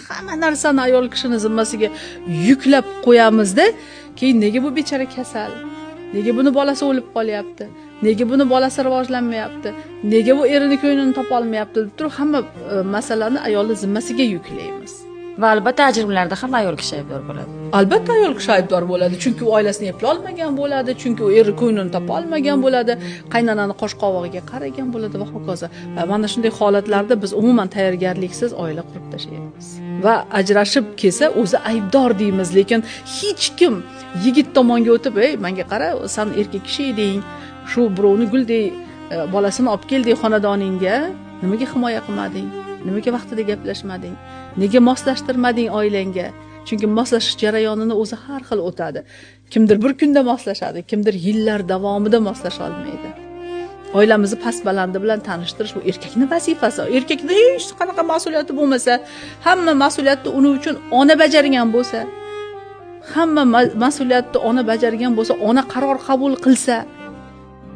Hamma narsani ayol kishini zimmasiga yuklab qo'yamizda, keyin nega bu bechora kasal, nega buni bolasi o'lib qolyapti, nega buni bolasi rivojlanmayapti, nega bu erini ko'nglini topolmayapti deb turib hamma masalani ayolni zimmasiga yuklaymiz. Va albatta ajrimlarda ham ayol kishi aybdor bo'ladi. Albatta ayol kishi aybdor bo'ladi, chunki u oilasini eplolmagan bo'ladi, chunki u eri ko'nglini topolmagan bo'ladi, qaynonani qosh qovog'iga qaragan bo'ladi va hokazo. Va mana shunday holatlarda biz umuman tayyorgarliksiz oila qurib tashlaymiz va ajrashib kelsa o'zi aybdor deymiz, lekin hech kim yigit tomonga o'tib, ey menga qara, san erkak kishi eding, shu birovni guldek bolasini olib kelding xonadoningga, nimaga himoya qilmading, nimaga vaqtida gaplashmading, nega moslashtirmading oilangga? Chunki moslashish jarayonini o'zi har xil o'tadi. Kimdir bir kunda moslashadi, kimdir yillar davomida moslasha olmaydi. Oilamizni past balandi bilan tanishtirish bu erkakning vazifasi. Erkakning hech qanaqa mas'uliyati bo'lmasa, hamma mas'uliyatni uning uchun ona bajargan bo'lsa, hamma mas'uliyatni ona bajargan bo'lsa, ona qaror qabul qilsa,